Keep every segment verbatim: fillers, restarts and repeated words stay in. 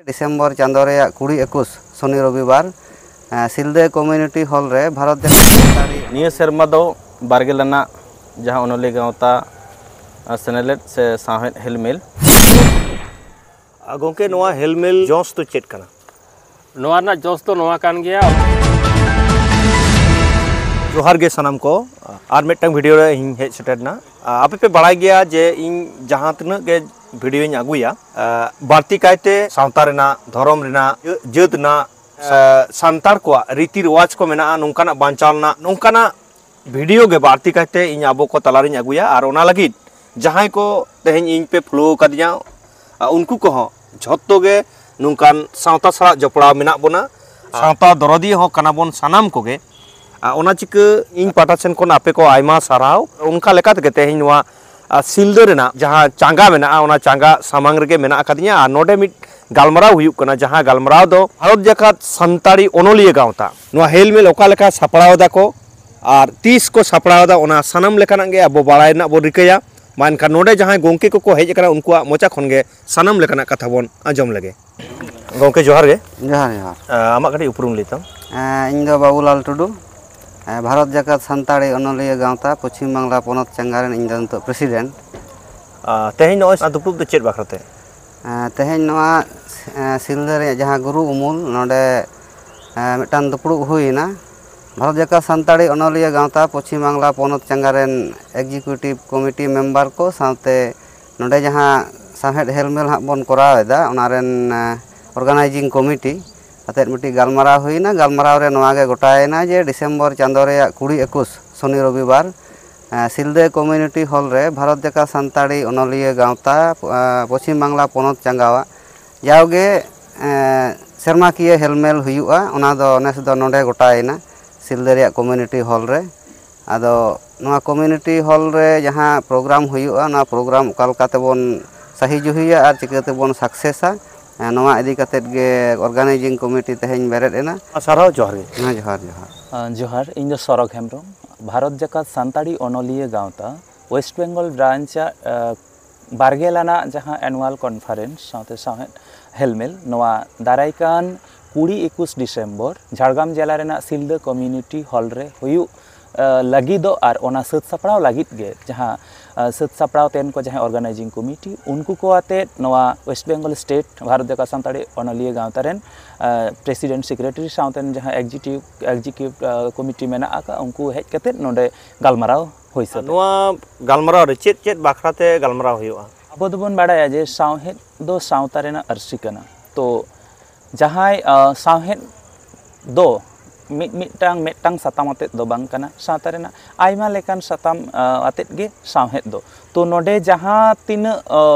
December ᱪᱟᱸᱫᱳ ᱨᱮᱭᱟᱜ ᱠᱩᱲᱤ ᱮᱠᱩᱥ ᱥᱚᱱᱤ ᱨᱚᱵᱤᱵᱟᱨ, ᱮᱸ, ᱥᱤᱞᱫᱟᱹ ᱠᱚᱢᱤᱭᱩᱱᱤᱴᱤ ᱦᱚᱞ ᱨᱮ ᱵᱷᱟᱨᱚᱛ ᱡᱟᱠᱟᱛ ᱥᱟᱱᱛᱟᱲᱤ ᱱᱤᱭᱟᱹ ᱥᱮᱨᱢᱟ ᱫᱚ ᱵᱟᱨᱜᱮᱞ ᱟᱱᱟᱜ ᱡᱟᱦᱟᱸ ᱚᱱᱚᱞᱤᱭᱟᱹ ᱜᱟᱶᱛᱟ, ᱟᱨ ᱥᱮᱱᱮᱞᱮᱫ ᱥᱮ ᱥᱟᱶᱦᱮᱫ ᱦᱮᱞᱢᱮᱞ᱾ ᱟᱨ ᱜᱚᱢᱠᱮ, ᱱᱚᱣᱟ ᱦᱮᱞᱢᱮᱞ ᱡᱚᱥ ᱫᱚ ᱪᱮᱫ ᱠᱟᱱᱟ? ᱱᱚᱣᱟ ᱨᱮᱱᱟᱜ ᱡᱚᱥ ᱫᱚ ᱱᱚᱣᱟ ᱠᱟᱱ ᱜᱮᱭᱟ᱾ ᱡᱚᱦᱟᱨ ᱜᱮ ᱥᱟᱱᱟᱢ ᱠᱚ, ᱟᱨ ᱢᱤᱫᱴᱟᱝ ᱵᱷᱤᱰᱤᱭᱳ ᱨᱮ ᱤᱧ ᱦᱮᱡ ᱥᱮᱴᱮᱨ ᱮᱱᱟ᱾ ᱟᱯᱮ ᱯᱮ ᱵᱟᱲᱟᱭ ᱜᱮᱭᱟ ᱡᱮ ᱤᱧ ᱡᱟᱦᱟᱸ ᱛᱤᱱᱟᱹᱜ ᱜᱮ ᱵᱷᱤᱰᱤᱭᱳᱧ ᱟᱹᱜᱩᱭᱟ, ᱵᱟᱹᱲᱛᱤ ᱠᱟᱭᱛᱮ ᱥᱟᱶᱛᱟ ᱨᱮᱱᱟᱜ, ᱫᱷᱚᱨᱚᱢ ᱨᱮᱱᱟᱜ, ᱡᱟᱹ-, ᱡᱟᱹᱛ ᱨᱮᱱᱟᱜ, ᱥᱟᱱᱛᱟᱲ ᱠᱚᱣᱟᱜ ᱨᱤᱛᱤ ᱨᱮᱣᱟᱡᱽ ᱠᱚ ᱢᱮᱱᱟᱜᱼᱟ, ᱱᱚᱝᱠᱟᱱᱟᱜ ᱵᱟᱧᱪᱟᱣ ᱨᱮᱱᱟᱜ ᱱᱚᱝᱠᱟᱱᱟᱜ ᱵᱷᱤᱰᱤᱭᱳ ᱜᱮ ᱵᱟᱹᱲᱛᱤ ᱠᱟᱭᱛᱮ ᱤᱧ ᱟᱵᱚ ᱠᱚ ᱛᱟᱞᱟᱨᱤᱧ ᱟᱹᱜᱩᱭᱟ᱾ ᱟᱨ ᱚᱱᱟ ᱞᱟᱹᱜᱤᱫ ᱡᱟᱦᱟᱸᱭ ᱠᱚ ᱛᱮᱦᱮᱧ ᱤᱧ ᱯᱮ ᱯᱷᱳᱞᱳ ᱟᱠᱟᱫᱤᱧᱟ, ᱟᱨ ᱩᱱᱠᱩ ᱠᱚᱦᱚᱸ ᱡᱷᱚᱛᱚ ᱜᱮ ᱱᱚᱝᱠᱟᱱ ᱥᱟᱶᱛᱟ ᱥᱟᱞᱟᱜ ᱡᱚᱯᱲᱟᱣ ᱢᱮᱱᱟᱜ ᱵᱚᱱᱟ, ᱥᱟᱶᱛᱟ ᱫᱚᱨᱚᱫᱤᱭᱟᱹ ᱦᱚᱸ ᱠᱟᱱᱟ ᱵᱚᱱ ᱥᱟᱱᱟᱢ ᱠᱚᱜᱮ᱾ ᱟᱨ ᱚᱱᱟ ᱪᱤᱠᱟᱹ ᱤᱧ ᱯᱟᱦᱴᱟ ᱥᱮᱱ ᱠᱷᱚᱱ ᱟᱯᱮ ᱠᱚ ᱟᱭᱢᱟ ᱥᱟᱨᱦᱟᱣ᱾ ᱚᱱᱠᱟ ᱞᱮᱠᱟ ᱛᱮᱜᱮ ᱛᱮᱦᱮᱧ ᱱᱚᱣᱟ, ᱟᱨ, ᱥᱤᱞᱫᱟᱹ ᱨᱮᱱᱟᱜ ᱡᱟᱦᱟᱸ ᱪᱟᱸᱜᱟ ᱢᱮᱱᱟᱜᱼᱟ, ᱚᱱᱟ ᱪᱟᱸᱜᱟ ᱥᱟᱢᱟᱝ ᱨᱮᱜᱮ ᱢᱮᱱᱟᱜ ᱟᱠᱟᱫᱤᱧᱟ᱾ ᱟᱨ ᱱᱚᱰᱮ ᱢᱤᱫ ᱜᱟᱞᱢᱟᱨᱟᱣ ᱦᱩᱭᱩᱜ ᱠᱟᱱᱟ, ᱡᱟᱦᱟᱸ ᱜᱟᱞᱢᱟᱨᱟᱣ ᱫᱚ ᱵᱷᱟᱨᱚᱛ ᱡᱟᱠᱟᱛ ᱥᱟᱱᱛᱟᱲᱤ ᱚᱱᱚᱞᱤᱭᱟᱹ ᱜᱟᱶᱛᱟ ᱱᱚᱣᱟ ᱦᱮᱞᱢᱮᱞ ᱚᱠᱟ ᱞᱮᱠᱟ ᱥᱟᱯᱲᱟᱣ ᱮᱫᱟ ᱠᱚ ᱟᱨ ᱛᱤᱥ ᱠᱚ ᱥᱟᱯᱲᱟᱣ ᱮᱫᱟ, ᱚᱱᱟ ᱥᱟᱱᱟᱢ ᱞᱮᱠᱟᱱᱟᱜ ᱜᱮ ᱟᱵᱚ ᱵᱟᱲᱟᱭ ᱨᱮᱱᱟᱜ ᱵᱚᱱ ᱨᱤᱠᱟᱹᱭᱟ᱾ ᱢᱟ ᱮᱱᱠᱷᱟᱱ ᱱᱚᱰᱮ ᱡᱟᱦᱟᱸᱭ ᱜᱚᱢᱠᱮ ᱠᱚᱠᱚ ᱦᱮᱡ ᱟᱠᱟᱱᱟ, ᱩᱱᱠᱩᱣᱟᱜ ᱢᱚᱪᱟ ᱠᱷᱚᱱ ᱜᱮ ᱥᱟᱱᱟᱢ ᱞᱮᱠᱟᱱᱟᱜ ᱠᱟᱛᱷᱟ ᱵᱚᱱ ᱟᱸᱡᱚᱢ ᱞᱮᱜᱮ᱾ ᱜᱚᱢᱠᱮ, ᱡᱚᱦᱟᱨ ᱜᱮ᱾ ᱡᱚᱦᱟᱨ, ᱡᱚᱦᱟᱨ᱾ ᱟᱢᱟᱜ ᱠᱟᱹᱴᱤᱡ ᱩᱯᱨᱩᱢ ᱞᱟᱹᱭ ᱛᱟᱢ᱾ ᱮᱸ, ᱤᱧ ᱫᱚ ᱵᱟᱹᱵᱩᱞᱟᱞ ᱴᱩᱰᱩ, ᱮᱸ, ᱵᱷᱟᱨᱚᱛ ᱡᱟᱠᱟᱛ ᱥᱟᱱᱛᱟᱲᱤ ᱚᱱᱚᱞᱤᱭᱟᱹ ᱜᱟᱶᱛᱟ ᱯᱚᱪᱷᱤᱢ ᱵᱟᱝᱞᱟ ᱯᱚᱱᱚᱛ ᱪᱟᱸᱜᱟ ᱨᱮᱱ ᱤᱧ ᱫᱚ ᱱᱤᱛᱚᱜ ᱯᱨᱮᱥᱤᱰᱮᱱᱴ᱾ ᱟᱨ ᱛᱮᱦᱮᱧ ᱱᱚᱜᱼᱚᱭ ᱫᱩᱯᱲᱩᱵ ᱫᱚ ᱪᱮᱫ ᱵᱟᱠᱷᱨᱟ ᱛᱮ? ᱮᱸ, ᱛᱮᱦᱮᱧ ᱱᱚᱣᱟ, ᱮᱸ, ᱥᱤᱞᱫᱟᱹ ᱨᱮᱭᱟᱜ ᱡᱟᱦᱟᱸ ᱜᱩᱨᱩ ᱩᱢᱩᱞ, ᱱᱚᱰᱮ, ᱮᱸ, ᱢᱤᱫᱴᱟᱝ ᱫᱩᱯᱲᱩᱵ ᱦᱩᱭᱮᱱᱟ᱾ ᱵᱷᱟᱨᱚᱛ ᱡᱟᱠᱟᱛ ᱥᱟᱱᱛᱟᱲᱤ ᱚᱱᱚᱞᱤᱭᱟᱹ ᱜᱟᱶᱛᱟ ᱯᱚᱪᱷᱤᱢ ᱵᱟᱝᱞᱟ ᱯᱚᱱᱚᱛ ᱪᱟᱸᱜᱟ ᱨᱮᱱ ᱮᱠᱡᱤᱠᱤᱭᱩᱴᱤᱵᱽ ᱠᱚᱢᱤᱴᱤ ᱢᱮᱢᱵᱟᱨ ᱠᱚ ᱥᱟᱶᱛᱮ ᱱᱚᱰᱮ ᱡᱟᱦᱟᱸ ᱥᱟᱶᱦᱮᱫ ᱦᱮᱞᱢᱮᱞ ᱦᱟᱸᱜ ᱵᱚᱱ ᱠᱚᱨᱟᱣ ᱮᱫᱟ, ᱚᱱᱟ ᱨᱮᱱ, ᱮᱸ, ᱚᱨᱜᱟᱱᱟᱭᱡᱤᱝ ᱠᱚᱢᱤᱴᱤ ᱟᱛᱮᱫ ᱢᱤᱫᱴᱤᱡ ᱜᱟᱞᱢᱟᱨᱟᱣ ᱦᱩᱭᱮᱱᱟ᱾ ᱜᱟᱞᱢᱟᱨᱟᱣ ᱨᱮ ᱱᱚᱣᱟ ᱜᱮ ᱜᱚᱴᱟᱭᱮᱱᱟ ᱡᱮ ᱰᱤᱥᱮᱢᱵᱚᱨ ᱪᱟᱸᱫᱳ ᱨᱮᱭᱟᱜ ᱠᱩᱲᱤ ᱮᱠᱩᱥ ᱥᱚᱱᱤ ᱨᱚᱵᱤᱵᱟᱨ, ᱮᱸ, ᱥᱤᱞᱫᱟᱹ ᱠᱚᱢᱤᱭᱩᱱᱤᱴᱤ ᱦᱚᱞ ᱨᱮ ᱵᱷᱟᱨᱚᱛ ᱡᱟᱠᱟᱛ ᱥᱟᱱᱛᱟᱲᱤ ᱚᱱᱚᱞᱤᱭᱟᱹ ᱜᱟᱶᱛᱟ, ᱮᱸ, ᱯᱚᱪᱷᱤᱢ ᱵᱟᱝᱞᱟ ᱯᱚᱱᱚᱛ ᱪᱟᱸᱜᱟᱣᱟᱜ ᱡᱟᱣᱜᱮ, ᱮᱸ, ᱥᱮᱨᱢᱟᱠᱤᱭᱟᱹ ᱦᱮᱞᱢᱮᱞ ᱦᱩᱭᱩᱜᱼᱟ᱾ ᱚᱱᱟ ᱫᱚ ᱱᱮᱥ ᱫᱚ ᱱᱚᱰᱮ ᱜᱚᱴᱟᱭᱮᱱᱟ, ᱥᱤᱞᱫᱟᱹ ᱨᱮᱭᱟᱜ ᱠᱚᱢᱤᱭᱩᱱᱤᱴᱤ ᱦᱚᱞ ᱨᱮ᱾ ᱟᱫᱚ ᱱᱚᱣᱟ ᱠᱚᱢᱤᱭᱩᱱᱤᱴᱤ ᱦᱚᱞ ᱨᱮ ᱡᱟᱦᱟᱸ ᱯᱨᱳᱜᱨᱟᱢ ᱦᱩᱭᱩᱜᱼᱟ, ᱱᱚᱣᱟ ᱯᱨᱳᱜᱨᱟᱢ ᱚᱠᱟ ᱞᱮᱠᱟ ᱛᱮᱵᱚᱱ ᱥᱟᱹᱦᱤ ᱡᱩᱦᱤᱭᱟ ᱟᱨ ᱪᱤᱠᱟᱹ ᱛᱮᱵᱚᱱ ᱥᱟᱠᱥᱮᱥᱟ, ᱮᱸ, ᱱᱚᱣᱟ ᱤᱫᱤ ᱠᱟᱛᱮᱫ ᱜᱮ ᱚᱨᱜᱟᱱᱟᱭᱡᱤᱝ ᱠᱚᱢᱤᱴᱤ ᱛᱮᱦᱮᱧ ᱵᱮᱨᱮᱫ ᱮᱱᱟ᱾ ᱥᱟᱨᱦᱟᱣ, ᱡᱚᱦᱟᱨ ᱜᱮ᱾ ᱦᱮᱸ, ᱡᱚᱦᱟᱨ, ᱡᱚᱦᱟᱨ᱾ ᱟᱸ, ᱡᱚᱦᱟᱨ, ᱤᱧ ᱫᱚ ᱥᱚᱨᱚᱜᱽ ᱦᱮᱢᱵᱨᱚᱢ, ᱵᱷᱟᱨᱚᱛ ᱡᱟᱠᱟᱛ ᱥᱟᱱᱛᱟᱲᱤ ᱚᱱᱚᱞᱤᱭᱟᱹ ᱜᱟᱶᱛᱟ ᱳᱭᱮᱥᱴ ᱵᱮᱝᱜᱚᱞ ᱵᱨᱟᱧᱪ ᱟᱜ, ᱟᱸ, ᱵᱟᱨᱜᱮᱞ ᱟᱱᱟᱜ ᱡᱟᱦᱟᱸ ᱮᱱᱩᱣᱟᱞ ᱠᱚᱱᱯᱷᱟᱨᱮᱱᱥ ᱥᱟᱶᱛᱮ ᱥᱟᱶᱦᱮᱫ ᱦᱮᱞᱢᱮᱞ ᱱᱚᱣᱟ ᱫᱟᱨᱟᱭ ᱠᱟᱱ ᱠᱩᱲᱤ ᱮᱠᱩᱥ ᱰᱤᱥᱮᱢᱵᱚᱨ ᱡᱷᱟᱲᱜᱨᱟᱢ ᱡᱮᱞᱟ ᱨᱮᱱᱟᱜ ᱥᱤᱞᱫᱟᱹ ᱠᱚᱢᱤᱭᱩᱱᱤᱴᱤ ᱦᱚᱞ ᱨᱮ ᱦᱩᱭᱩᱜ ᱞᱟᱹᱜᱤᱫᱚᱜ ᱟᱨ ᱚᱱᱟ ᱥᱟᱹᱛ ᱥᱟᱯᱲᱟᱣ ᱞᱟᱹᱜᱤᱫ ᱜᱮ ᱡᱟᱦᱟᱸ ᱥᱟᱹᱛ ᱥᱟᱯᱲᱟᱣ ᱛᱮᱱ ᱠᱚ ᱡᱟᱦᱟᱸ ᱚᱨᱜᱟᱱᱟᱭᱡᱤᱝ ᱠᱚᱢᱤᱴᱤ, ᱩᱱᱠᱩ ᱠᱚ ᱟᱛᱮᱫ ᱱᱚᱣᱟ ᱳᱭᱮᱥᱴ ᱵᱮᱝᱜᱚᱞ ᱥᱴᱮᱴ ᱵᱷᱟᱨᱚᱛ ᱡᱟᱠᱟᱛ ᱥᱟᱱᱛᱟᱲᱤ ᱚᱱᱚᱞᱤᱭᱟᱹ ᱜᱟᱶᱛᱟ ᱨᱮᱱ ᱯᱨᱮᱥᱤᱰᱮᱱᱴ ᱥᱮᱠᱨᱮᱴᱟᱨᱤ ᱥᱟᱶᱛᱮ ᱡᱟᱦᱟᱸ ᱮᱠᱡᱤᱠᱤᱭᱩᱴᱤᱵᱷ ᱮᱠᱡᱤᱠᱤᱭᱩᱴᱤᱵᱷ ᱠᱚᱢᱤᱴᱤ ᱢᱮᱱᱟᱜ ᱟᱠᱟᱫ, ᱩᱱᱠᱩ ᱦᱮᱡ ᱠᱟᱛᱮᱫ ᱱᱚᱰᱮ ᱜᱟᱞᱢᱟᱨᱟᱣ ᱦᱩᱭ ᱥᱟᱹᱛ᱾ ᱱᱚᱣᱟ ᱜᱟᱞᱢᱟᱨᱟᱣ ᱨᱮ ᱪᱮᱫ ᱪᱮᱫ ᱵᱟᱠᱷᱨᱟ ᱛᱮ ᱜᱟᱞᱢᱟᱨᱟᱣ ᱦᱩᱭᱩᱜᱼᱟ? ᱟᱵᱚ ᱫᱚᱵᱚᱱ ᱵᱟᱲᱟᱭᱟ ᱡᱮ ᱥᱟᱶᱦᱮᱫ ᱫᱚ ᱥᱟᱶᱛᱟ ᱨᱮᱱᱟᱜ ᱟᱹᱨᱥᱤ ᱠᱟᱱᱟ᱾ ᱛᱚ ᱡᱟᱦᱟᱸᱭ ᱥᱟᱶᱦᱮᱫ ᱫᱚ ᱢᱤᱫ ᱢᱤᱫᱴᱟᱝ ᱢᱤᱫᱴᱟᱝ ᱥᱟᱛᱟᱢ ᱟᱛᱮᱫ ᱫᱚ ᱵᱟᱝ ᱠᱟᱱᱟ, ᱥᱟᱶᱛᱟ ᱨᱮᱱᱟᱜ ᱟᱭᱢᱟ ᱞᱮᱠᱟᱱ ᱥᱟᱛᱟᱢ ᱟᱛᱮᱫ ᱜᱮ ᱥᱟᱶᱦᱮᱫ ᱫᱚ᱾ ᱛᱚ ᱱᱚᱰᱮ ᱡᱟᱦᱟᱸ ᱛᱤᱱᱟᱹᱜ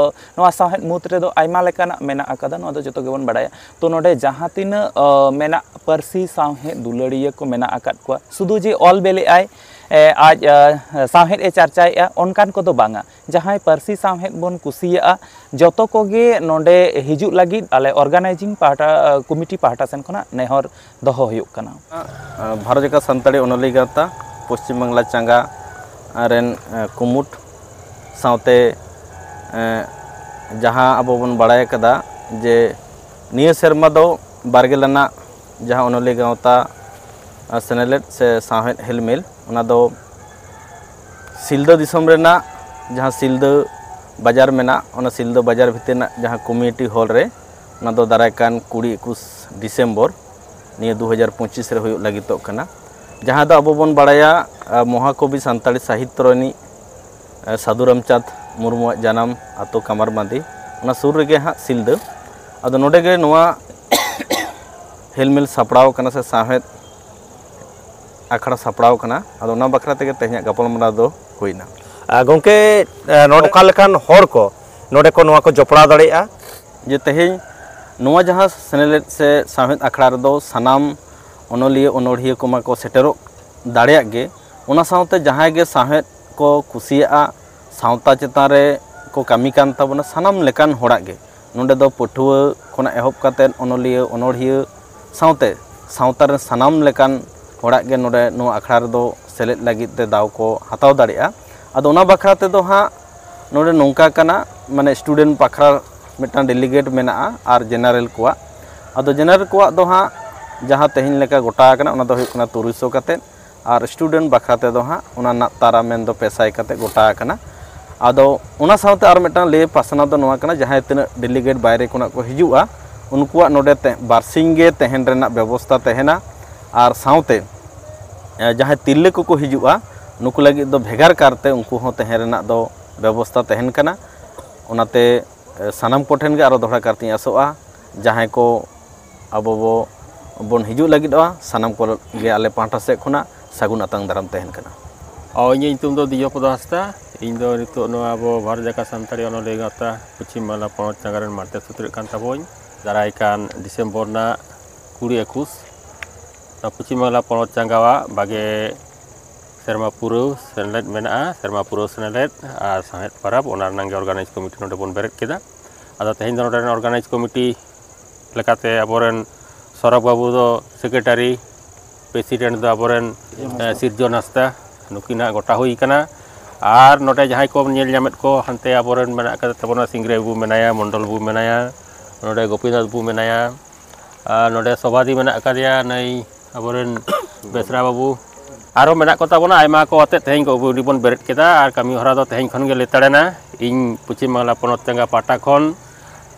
ᱱᱚᱣᱟ ᱥᱟᱶᱦᱮᱫ ᱢᱩᱫᱽ ᱨᱮᱫᱚ ᱟᱭᱢᱟ ᱞᱮᱠᱟᱱᱟᱜ ᱢᱮᱱᱟᱜ ᱟᱠᱟᱫᱟ, ᱱᱚᱣᱟ ᱫᱚ ᱡᱚᱛᱚ ᱜᱮᱵᱚᱱ ᱵᱟᱲᱟᱭᱟ᱾ ᱛᱚ ᱱᱚᱰᱮ ᱡᱟᱦᱟᱸ ᱛᱤᱱᱟᱹᱜ ᱢᱮᱱᱟᱜ ᱯᱟᱹᱨᱥᱤ ᱥᱟᱶᱦᱮᱫ ᱫᱩᱞᱟᱹᱲᱤᱭᱟᱹ ᱠᱚ ᱢᱮᱱᱟᱜ ᱟᱠᱟᱫ ᱠᱚᱣᱟ, ᱥᱩᱫᱷᱩ ᱡᱮ ᱚᱞ ᱵᱮᱞᱮᱜ ᱟᱭ, ᱟᱡ ᱥᱟᱶᱦᱮᱫ ᱮ ᱪᱟᱨᱪᱟᱭᱮᱫᱼᱟ, ᱚᱱᱠᱟᱱ ᱠᱚᱫᱚ ᱵᱟᱝᱟ᱾ ᱡᱟᱦᱟᱸᱭ ᱯᱟᱹᱨᱥᱤ ᱥᱟᱶᱦᱮᱫ ᱵᱚᱱ ᱠᱩᱥᱤᱭᱟᱜᱼᱟ, ᱡᱚᱛᱚ ᱠᱚᱜᱮ ᱱᱚᱰᱮ ᱦᱤᱡᱩᱜ ᱞᱟᱹᱜᱤᱫ ᱟᱞᱮ ᱚᱨᱜᱟᱱᱟᱭᱡᱤᱝ ᱯᱟᱦᱴᱟ, ᱠᱚᱢᱤᱴᱤ ᱯᱟᱦᱴᱟ ᱥᱮᱱ ᱠᱷᱚᱱᱟᱜ ᱱᱮᱦᱚᱨ ᱫᱚᱦᱚ ᱦᱩᱭᱩᱜ ᱠᱟᱱᱟ᱾ ᱵᱷᱟᱨᱚᱛ ᱡᱟᱠᱟᱛ ᱥᱟᱱᱛᱟᱲᱤ ᱚᱱᱚᱞᱤᱭᱟᱹ ᱜᱟᱶᱛᱟ ᱯᱚᱥᱪᱤᱢ ᱵᱟᱝᱞᱟ ᱪᱟᱸᱜᱟ ᱨᱮᱱ ᱠᱩᱢᱩᱴ ᱥᱟᱶᱛᱮ ᱡᱟᱦᱟᱸ ᱟᱵᱚ ᱵᱚᱱ ᱵᱟᱲᱟᱭ ᱟᱠᱟᱫᱟ ᱡᱮ ᱱᱤᱭᱟᱹ ᱥᱮᱨᱢᱟ ᱫᱚ ᱵᱟᱨᱜᱮᱞ ᱟᱱᱟᱜ ᱡᱟᱦᱟᱸ ᱚᱱᱚᱞᱤᱭᱟᱹ ᱜᱟᱶᱛᱟ ᱥᱮᱱᱮᱞᱮᱫ ᱥᱮ ᱥᱟᱶᱦᱮᱫ ᱦᱮᱞᱢᱮᱞ, ᱚᱱᱟ ᱫᱚ ᱥᱤᱞᱫᱟᱹ ᱫᱤᱥᱚᱢ ᱨᱮᱱᱟᱜ ᱡᱟᱦᱟᱸ ᱥᱤᱞᱫᱟᱹ ᱵᱟᱡᱟᱨ ᱢᱮᱱᱟᱜ, ᱚᱱᱟ ᱥᱤᱞᱫᱟᱹ ᱵᱟᱡᱟᱨ ᱵᱷᱤᱛᱤᱨ ᱨᱮᱱᱟᱜ ᱡᱟᱦᱟᱸ ᱠᱚᱢᱤᱭᱩᱱᱤᱴᱤ ᱦᱚᱞ ᱨᱮ, ᱚᱱᱟ ᱫᱚ ᱫᱟᱨᱟᱭ ᱠᱟᱱ ᱠᱩᱲᱤ ᱮᱠᱩᱥ ᱰᱤᱥᱮᱢᱵᱚᱨ ᱱᱤᱭᱟᱹ ᱫᱩ ᱦᱟᱡᱟᱨ ᱯᱚᱸᱪᱤᱥ ᱨᱮ ᱦᱩᱭᱩᱜ ᱞᱟᱹᱜᱤᱫᱚᱜ ᱠᱟᱱᱟ᱾ ᱡᱟᱦᱟᱸ ᱫᱚ ᱟᱵᱚ ᱵᱚᱱ ᱵᱟᱲᱟᱭᱟ, ᱢᱚᱦᱟᱠᱚᱵᱤ ᱥᱟᱱᱛᱟᱲᱤ ᱥᱟᱦᱤᱛᱛᱚ ᱨᱤᱱᱤᱡ ᱥᱟᱹᱫᱷᱩ ᱨᱟᱢᱪᱟᱸᱫᱽ ᱢᱩᱨᱢᱩᱣᱟᱜ ᱡᱟᱱᱟᱢ ᱟᱛᱳ ᱠᱟᱢᱟᱨᱢᱟᱫᱤ, ᱚᱱᱟ ᱥᱩᱨ ᱨᱮᱜᱮ ᱦᱟᱸᱜ ᱥᱤᱞᱫᱟᱹ᱾ ᱟᱫᱚ ᱱᱚᱰᱮ ᱜᱮ ᱱᱚᱣᱟ ᱦᱮᱞᱢᱮᱞ ᱥᱟᱯᱲᱟᱣ ᱠᱟᱱᱟ ᱥᱮ ᱥᱟᱶᱦᱮᱫ ᱟᱠᱷᱲᱟ ᱥᱟᱯᱲᱟᱣ ᱠᱟᱱᱟ᱾ ᱟᱫᱚ ᱚᱱᱟ ᱵᱟᱠᱷᱨᱟ ᱛᱮᱜᱮ ᱛᱮᱦᱮᱧᱟᱜ ᱜᱟᱯᱟᱞᱢᱟᱨᱟᱣ ᱫᱚ ᱦᱩᱭᱱᱟ᱾ ᱟᱨ ᱜᱚᱢᱠᱮ, ᱱᱚᱰᱮ ᱚᱠᱟ ᱞᱮᱠᱟᱱ ᱦᱚᱲ ᱠᱚ ᱱᱚᱰᱮ ᱠᱚ ᱱᱚᱣᱟ ᱠᱚ ᱡᱚᱯᱲᱟᱣ ᱫᱟᱲᱮᱭᱟᱜᱼᱟ? ᱡᱮ ᱛᱮᱦᱮᱧ ᱱᱚᱣᱟ ᱡᱟᱦᱟᱸ ᱥᱮᱱᱮᱞᱮᱫ ᱥᱮ ᱥᱟᱶᱦᱮᱫ ᱟᱠᱷᱲᱟ ᱨᱮᱫᱚ ᱥᱟᱱᱟᱢ ᱚᱱᱚᱞᱤᱭᱟᱹ ᱚᱱᱚᱲᱦᱤᱭᱟᱹ ᱠᱚᱢᱟ ᱠᱚ ᱥᱮᱴᱮᱨᱚᱜ ᱫᱟᱲᱮᱭᱟᱜ ᱜᱮ, ᱚᱱᱟ ᱥᱟᱶᱛᱮ ᱡᱟᱦᱟᱸᱭ ᱜᱮ ᱥᱟᱶᱦᱮᱫ ᱠᱚ ᱠᱩᱥᱤᱭᱟᱜᱼᱟ, ᱥᱟᱶᱛᱟ ᱪᱮᱛᱟᱱ ᱨᱮ ᱠᱚ ᱠᱟᱹᱢᱤ ᱠᱟᱱ ᱛᱟᱵᱚᱱᱟ, ᱥᱟᱱᱟᱢ ᱞᱮᱠᱟᱱ ᱦᱚᱲᱟᱜ ᱜᱮ, ᱱᱚᱰᱮ ᱫᱚ ᱯᱟᱹᱴᱷᱩᱣᱟᱹ ᱠᱷᱚᱱᱟᱜ ᱮᱦᱚᱵ ᱠᱟᱛᱮᱫ ᱚᱱᱚᱞᱤᱭᱟᱹ ᱚᱱᱚᱲᱦᱤᱭᱟᱹ ᱥᱟᱶᱛᱮ ᱥᱟᱶᱛᱟ ᱨᱮᱱ ᱥᱟᱱᱟᱢ ᱞᱮᱠᱟᱱ ᱦᱚᱲᱟᱜ ᱜᱮ ᱱᱚᱰᱮ ᱱᱚᱣᱟ ᱟᱠᱷᱲᱟ ᱨᱮᱫᱚ ᱥᱮᱞᱮᱫ ᱞᱟᱹᱜᱤᱫ ᱛᱮ ᱫᱟᱣ ᱠᱚ ᱦᱟᱛᱟᱣ ᱫᱟᱲᱮᱭᱟᱜᱼᱟ᱾ ᱟᱫᱚ ᱚᱱᱟ ᱵᱟᱠᱷᱨᱟ ᱛᱮᱫᱚ ᱦᱟᱸᱜ ᱱᱚᱰᱮ ᱱᱚᱝᱠᱟ ᱠᱟᱱᱟ, ᱢᱟᱱᱮ ᱥᱴᱩᱰᱮᱱᱴ ᱵᱟᱠᱷᱨᱟ ᱢᱤᱫᱴᱟᱝ ᱰᱮᱞᱤᱜᱮᱴ ᱢᱮᱱᱟᱜᱼᱟ ᱟᱨ ᱡᱮᱱᱟᱨᱮᱞ ᱠᱚᱣᱟᱜ᱾ ᱟᱫᱚ ᱡᱮᱱᱟᱨᱮᱞ ᱠᱚᱣᱟᱜ ᱫᱚ ᱦᱟᱸᱜ ᱡᱟᱦᱟᱸ ᱛᱮᱦᱮᱧ ᱞᱮᱠᱟ ᱜᱚᱴᱟ ᱟᱠᱟᱱᱟ, ᱚᱱᱟ ᱫᱚ ᱦᱩᱭᱩᱜ ᱠᱟᱱᱟ ᱛᱩᱨᱩᱭ ᱥᱚ ᱠᱟᱛᱮᱫ, ᱟᱨ ᱥᱴᱩᱰᱮᱱᱴ ᱵᱟᱠᱷᱨᱟ ᱛᱮᱫᱚ ᱦᱟᱸᱜ ᱚᱱᱟ ᱨᱮᱱᱟᱜ ᱛᱟᱨᱟ ᱢᱮᱱ ᱫᱚ ᱯᱮ ᱥᱟᱭ ᱠᱟᱛᱮᱫ ᱜᱚᱴᱟ ᱟᱠᱟᱱᱟ᱾ ᱟᱫᱚ ᱚᱱᱟ ᱥᱟᱶᱛᱮ ᱟᱨ ᱢᱤᱫᱴᱟᱝ ᱞᱟᱹᱭ ᱯᱟᱥᱱᱟᱣ ᱫᱚ ᱱᱚᱣᱟ ᱠᱟᱱᱟ, ᱡᱟᱦᱟᱸᱭ ᱛᱤᱱᱟᱹᱜ ᱰᱮᱞᱤᱜᱮᱴ ᱵᱟᱭᱨᱮ ᱠᱷᱚᱱᱟᱜ ᱠᱚ ᱦᱤᱡᱩᱜᱼᱟ, ᱩᱱᱠᱩᱣᱟᱜ ᱱᱚᱰᱮ ᱛᱮ ᱵᱟᱨᱥᱤᱧ ᱜᱮ ᱛᱟᱦᱮᱱ ᱨᱮᱱᱟᱜ ᱵᱮᱵᱚᱥᱛᱟ ᱛᱟᱦᱮᱱᱟ᱾ ᱟᱨ ᱥᱟᱶᱛᱮ, ᱮ, ᱡᱟᱦᱟᱸᱭ ᱛᱤᱨᱞᱟᱹ ᱠᱚᱠᱚ ᱦᱤᱡᱩᱜᱼᱟ, ᱱᱩᱠᱩ ᱞᱟᱹᱜᱤᱫ ᱫᱚ ᱵᱷᱮᱜᱟᱨ ᱠᱟᱨᱛᱮ ᱩᱱᱠᱩ ᱦᱚᱸ ᱛᱟᱦᱮᱸ ᱨᱮᱱᱟᱜ ᱫᱚ ᱵᱮᱵᱚᱥᱛᱟ ᱛᱟᱦᱮᱱ ᱠᱟᱱᱟ᱾ ᱚᱱᱟᱛᱮ, ᱮ, ᱥᱟᱱᱟᱢ ᱠᱚᱴᱷᱮᱱ ᱜᱮ ᱟᱨᱚ ᱫᱚᱦᱲᱟ ᱠᱟᱨᱛᱮᱧ ᱟᱥᱚᱜᱼᱟ, ᱡᱟᱦᱟᱸᱭ ᱠᱚ ᱟᱵᱚ ᱵᱚ, ᱵᱚᱱ ᱦᱤᱡᱩᱜ ᱞᱟᱹᱜᱤᱫᱚᱜᱼᱟ, ᱥᱟᱱᱟᱢ ᱠᱚ ᱜᱮ ᱟᱞᱮ ᱯᱟᱦᱴᱟ ᱥᱮᱫ ᱠᱷᱚᱱᱟᱜ ᱥᱟᱹᱜᱩᱱ ᱟᱛᱟᱝ ᱫᱟᱨᱟᱢ ᱛᱟᱦᱮᱱ ᱠᱟᱱᱟ᱾ ᱚ, ᱤᱧᱟᱹᱜ ᱧᱩᱛᱩᱢ ᱫᱚ ᱫᱤᱡᱚᱯᱚᱫᱚ ᱦᱟᱸᱥᱫᱟ᱾ ᱤᱧ ᱫᱚ ᱱᱤᱛᱚᱜ ᱱᱚᱣᱟ ᱟᱵᱚ ᱵᱷᱟᱨᱚᱛ ᱡᱟᱠᱟᱛ ᱥᱟᱱᱛᱟᱲᱤ ᱚᱱᱚᱞᱤᱭᱟᱹ ᱜᱟᱶᱛᱟ ᱯᱚᱪᱷᱤᱢ ᱵᱟᱝᱞᱟ ᱯᱚᱱᱚᱛ ᱪᱟᱸᱜᱟ ᱨᱮᱱ ᱢᱟᱲᱛᱮ ᱥᱩᱛᱨᱮᱫ ᱠᱟᱱ ᱛᱟᱵᱚᱧ᱾ ᱫᱟᱨᱟᱭ ᱠᱟᱱ ᱰᱤᱥᱮᱢᱵᱚᱨ ᱨᱮᱱᱟᱜ ᱠᱩᱲᱤ ᱮᱠᱩᱥ, ᱱᱚᱣᱟ ᱯᱚᱪᱷᱤᱢ ᱵᱟᱝᱞᱟ ᱯᱚᱱᱚᱛ ᱪᱟᱸᱜᱟᱣᱟᱜ ᱵᱟᱜᱮ ᱥᱮᱨᱢᱟ ᱯᱩᱨᱟᱹᱣ ᱥᱮᱱᱞᱮᱫ ᱢᱮᱱᱟᱜᱼᱟ᱾ ᱥᱮᱨᱢᱟ ᱯᱩᱨᱟᱹᱣ ᱥᱮᱱᱞᱮᱫ ᱟᱨ ᱥᱟᱶᱦᱮᱫ ᱯᱚᱨᱚᱵᱽ, ᱚᱱᱟ ᱨᱮᱱᱟᱜ ᱜᱮ ᱚᱨᱜᱟᱱᱟᱭᱤᱡᱽ ᱠᱚᱢᱤᱴᱤ ᱱᱚᱰᱮ ᱵᱚᱱ ᱵᱮᱨᱮᱫ ᱠᱮᱫᱟ᱾ ᱟᱫᱚ ᱛᱮᱦᱮᱧ ᱫᱚ ᱱᱚᱰᱮ ᱨᱮᱱ ᱚᱨᱜᱟᱱᱟᱭᱤᱡᱽ ᱠᱚᱢᱤᱴᱤ ᱞᱮᱠᱟᱛᱮ ᱟᱵᱚᱨᱮᱱ ᱥᱚᱨᱚᱜᱽ ᱵᱟᱹᱵᱩ ᱫᱚ ᱥᱮᱠᱨᱮᱴᱟᱨᱤ, ᱯᱨᱮᱥᱤᱰᱮᱱᱴ ᱫᱚ ᱟᱵᱚᱨᱮᱱ, ᱥᱤᱨᱡᱚᱱ ᱦᱟᱸᱥᱫᱟ᱾ ᱮ, ᱥᱤᱨᱡᱚᱱ ᱦᱟᱸᱥᱫᱟ, ᱱᱩᱠᱤᱱᱟᱜ ᱜᱚᱴᱟ ᱦᱩᱭ ᱠᱟᱱᱟ᱾ ᱟᱨ ᱱᱚᱰᱮ ᱡᱟᱦᱟᱸᱭ ᱠᱚ ᱧᱮᱞ ᱧᱟᱢᱮᱫ ᱠᱚ, ᱦᱟᱱᱛᱮ ᱟᱵᱚᱨᱮᱱ ᱢᱮᱱᱟᱜ ᱟᱠᱟᱫ ᱛᱟᱵᱚᱱᱟ, ᱥᱤᱝᱨᱟᱹᱭ ᱵᱟᱹᱵᱩ ᱢᱮᱱᱟᱭᱟ, ᱢᱚᱱᱰᱚᱞ ᱵᱟᱹᱵᱩ ᱢᱮᱱᱟᱭᱟ, ᱱᱚᱰᱮ ᱜᱳᱯᱤᱱᱟᱛᱷ ᱵᱟᱹᱵᱩ ᱢᱮᱱᱟᱭᱟ, ᱟᱨ ᱱᱚᱰᱮ ᱥᱚᱵᱷᱟᱫᱤ ᱢᱮᱱᱟᱜ ᱟᱠᱟᱫᱮᱭᱟ, ᱱᱟᱹᱭ ᱟᱵᱚᱨᱮᱱ ᱵᱮᱥᱨᱟ ᱵᱟᱹᱵᱩ, ᱟᱨᱚ ᱢᱮᱱᱟᱜ ᱠᱚ ᱛᱟᱵᱚᱱᱟ ᱟᱭᱢᱟ ᱠᱚ ᱟᱛᱮᱫ ᱛᱮᱦᱮᱧ ᱠᱚ ᱵᱚᱱ ᱵᱮᱨᱮᱫ ᱠᱮᱫᱟ᱾ ᱟᱨ ᱠᱟᱹᱢᱤ ᱦᱚᱨᱟ ᱫᱚ ᱛᱮᱦᱮᱧ ᱠᱷᱚᱱ ᱜᱮ ᱞᱮᱛᱟᱲᱮᱱᱟ᱾ ᱤᱧ ᱯᱚᱪᱷᱤᱢ ᱵᱟᱝᱞᱟ ᱯᱚᱱᱚᱛ ᱪᱟᱸᱜᱟ ᱯᱟᱦᱴᱟ ᱠᱷᱚᱱ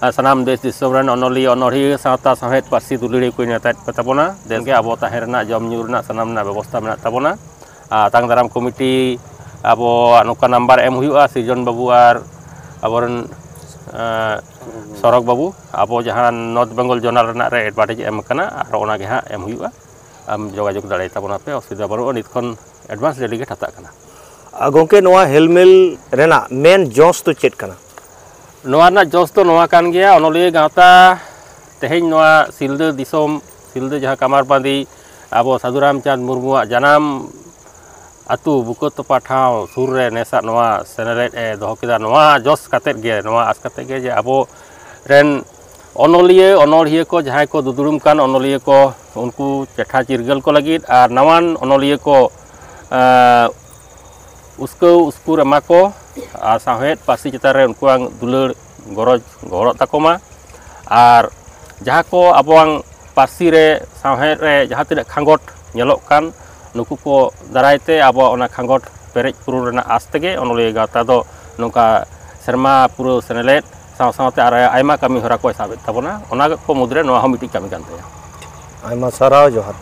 ᱟᱨ ᱥᱟᱱᱟᱢ ᱫᱮᱥ ᱫᱤᱥᱚᱢ ᱨᱮᱱ ᱚᱱᱚᱞᱤᱭᱟᱹ, ᱚᱱᱚᱲᱦᱤᱭᱟᱹ, ᱥᱟᱶᱛᱟ, ᱥᱟᱶᱦᱮᱫ, ᱯᱟᱹᱨᱥᱤ ᱫᱩᱞᱟᱹᱲᱤᱭᱟᱹ ᱠᱚᱧ ᱱᱮᱣᱛᱟᱭᱮᱫ ᱠᱚ ᱛᱟᱵᱚᱱᱟ᱾ ᱫᱮᱥ ᱜᱮ ᱟᱵᱚ ᱛᱟᱦᱮᱸ ᱨᱮᱱᱟᱜ, ᱡᱚᱢ ᱧᱩ ᱨᱮᱱᱟᱜ ᱥᱟᱱᱟᱢ ᱨᱮᱱᱟᱜ ᱵᱮᱵᱚᱥᱛᱷᱟ ᱢᱮᱱᱟᱜ ᱛᱟᱵᱚᱱᱟ᱾ ᱟᱨ ᱟᱛᱟᱝ ᱫᱟᱨᱟᱢ ᱠᱚᱢᱤᱴᱤ ᱟᱵᱚᱣᱟᱜ ᱱᱚᱝᱠᱟ ᱱᱟᱢᱵᱟᱨ ᱮᱢ ᱦᱩᱭᱩᱜᱼᱟ, ᱥᱤᱨᱡᱚᱱ ᱵᱟᱹᱵᱩ ᱟᱨ ᱟᱵᱚᱨᱮᱱ, ᱮᱸ, ᱥᱚᱨᱚᱜᱽ ᱵᱟᱹᱵᱩ, ᱟᱵᱚ ᱡᱟᱦᱟᱸ ᱱᱚᱨᱛᱷ ᱵᱮᱝᱜᱚᱞ ᱡᱳᱱᱟᱞ ᱨᱮᱱᱟᱜ ᱨᱮ ᱮᱰᱵᱷᱟᱨᱴᱟᱭᱤᱡᱽ ᱮᱢ ᱟᱠᱟᱱᱟ, ᱟᱨ ᱚᱱᱟ ᱜᱮ ᱦᱟᱸᱜ ᱮᱢ ᱦᱩᱭᱩᱜᱼᱟ᱾ ᱟᱢ ᱡᱳᱜᱟᱡᱳᱜᱽ ᱫᱟᱲᱮᱭᱟᱛᱟᱵᱚᱱᱟ ᱯᱮ, ᱚᱥᱩᱵᱤᱫᱷᱟ ᱵᱟᱹᱱᱩᱜᱼᱟ᱾ ᱱᱤᱛ ᱠᱷᱚᱱ ᱮᱰᱵᱷᱟᱱᱥ ᱰᱮᱞᱤᱜᱮᱴ ᱦᱟᱛᱟᱜ ᱠᱟᱱᱟ᱾ ᱟᱨ ᱜᱚᱢᱠᱮ, ᱱᱚᱣᱟ ᱦᱮᱞᱢᱮᱞ ᱨᱮᱱᱟᱜ ᱢᱮᱱ ᱡᱚᱥ ᱫᱚ ᱪᱮᱫ ᱠᱟᱱᱟ? ᱱᱚᱣᱟ ᱨᱮᱱᱟᱜ ᱡᱚᱥ ᱫᱚ ᱱᱚᱣᱟ ᱠᱟᱱ ᱜᱮᱭᱟ, ᱚᱱᱚᱞᱤᱭᱟᱹ ᱜᱟᱶᱛᱟ ᱛᱮᱦᱮᱧ ᱱᱚᱣᱟ ᱥᱤᱞᱫᱟᱹ ᱫᱤᱥᱚᱢ, ᱥᱤᱞᱫᱟᱹ ᱡᱟᱦᱟᱸ ᱠᱟᱢᱟᱨᱵᱟᱸᱫᱤ, ᱟᱵᱚ ᱥᱟᱹᱫᱷᱩ ᱨᱟᱢᱪᱟᱸᱫᱽ ᱢᱩᱨᱢᱩᱣᱟᱜ ᱡᱟᱱᱟᱢ ᱟᱹᱛᱩ ᱵᱩᱠᱟᱹ ᱛᱚᱯᱟ ᱴᱷᱟᱶ ᱥᱩᱨ ᱨᱮ ᱱᱮᱥᱟᱜ ᱱᱚᱣᱟ ᱥᱮᱱᱮᱞᱮᱫ ᱮ ᱫᱚᱦᱚ ᱠᱮᱫᱟ᱾ ᱱᱚᱣᱟ ᱡᱚᱥ ᱠᱟᱛᱮᱫ ᱜᱮ, ᱱᱚᱣᱟ ᱟᱥ ᱠᱟᱛᱮᱫ ᱜᱮ ᱡᱮ ᱟᱵᱚ ᱨᱮᱱ ᱚᱱᱚᱞᱤᱭᱟᱹ, ᱚᱱᱚᱲᱦᱤᱭᱟᱹ ᱠᱚ, ᱡᱟᱦᱟᱸᱭ ᱠᱚ ᱫᱩᱫᱩᱲᱩᱢ ᱠᱟᱱ ᱚᱱᱚᱞᱤᱭᱟᱹ ᱠᱚ, ᱩᱱᱠᱩ ᱪᱮᱴᱷᱟ ᱪᱤᱨᱜᱟᱹᱞ ᱠᱚ ᱞᱟᱹᱜᱤᱫ ᱟᱨ ᱱᱟᱣᱟᱱ ᱚᱱᱚᱞᱤᱭᱟᱹ ᱠᱚ, ᱮᱸ, ᱩᱥᱠᱟᱹᱣ ᱩᱥᱠᱩᱨ ᱮᱢᱟ ᱠᱚ ᱟᱨ ᱥᱟᱶᱦᱮᱫ ᱯᱟᱹᱨᱥᱤ ᱪᱮᱛᱟᱱ ᱨᱮ ᱩᱱᱠᱩᱣᱟᱜ ᱫᱩᱞᱟᱹᱲ ᱜᱚᱨᱚᱡᱽ ᱜᱚᱦᱚᱲᱚᱜ ᱛᱟᱠᱚ ᱢᱟ᱾ ᱟᱨ ᱡᱟᱦᱟᱸ ᱠᱚ ᱟᱵᱚᱣᱟᱝ ᱯᱟᱹᱨᱥᱤ ᱨᱮ, ᱥᱟᱶᱦᱮᱫ ᱨᱮ ᱡᱟᱦᱟᱸ ᱛᱤᱱᱟᱹᱜ ᱠᱷᱟᱸᱜᱚᱴ ᱧᱮᱞᱚᱜ ᱠᱟᱱ, ᱱᱩᱠᱩ ᱠᱚ ᱫᱟᱨᱟᱭ ᱛᱮ ᱟᱵᱚᱣᱟᱜ ᱚᱱᱟ ᱠᱷᱟᱸᱜᱚᱴ ᱯᱮᱨᱮᱡ ᱯᱩᱨᱩᱱ ᱨᱮᱱᱟᱜ ᱟᱥ ᱛᱮᱜᱮ ᱚᱱᱚᱞᱤᱭᱟᱹ ᱜᱟᱶᱛᱟ ᱫᱚ ᱱᱚᱝᱠᱟ ᱥᱮᱨᱢᱟ ᱯᱩᱨᱟᱹᱣ ᱥᱮᱱᱮᱞᱮᱫ ᱥᱟᱶ ᱥᱟᱶᱛᱮ ᱟᱨ ᱟᱭᱢᱟ ᱠᱟᱹᱢᱤ ᱦᱚᱨᱟ ᱠᱚᱭ ᱥᱟᱵᱮᱫ ᱛᱟᱵᱚᱱᱟ᱾ ᱚᱱᱟ ᱠᱚ ᱢᱩᱫᱽᱨᱮ ᱱᱚᱣᱟ ᱦᱚᱸ ᱢᱤᱫᱴᱤᱡ ᱠᱟᱹᱢᱤ ᱠᱟᱱ ᱛᱟᱭᱟ᱾ ᱟᱭᱢᱟ ᱥᱟᱨᱦᱟᱣ, ᱡᱚᱦᱟᱨ᱾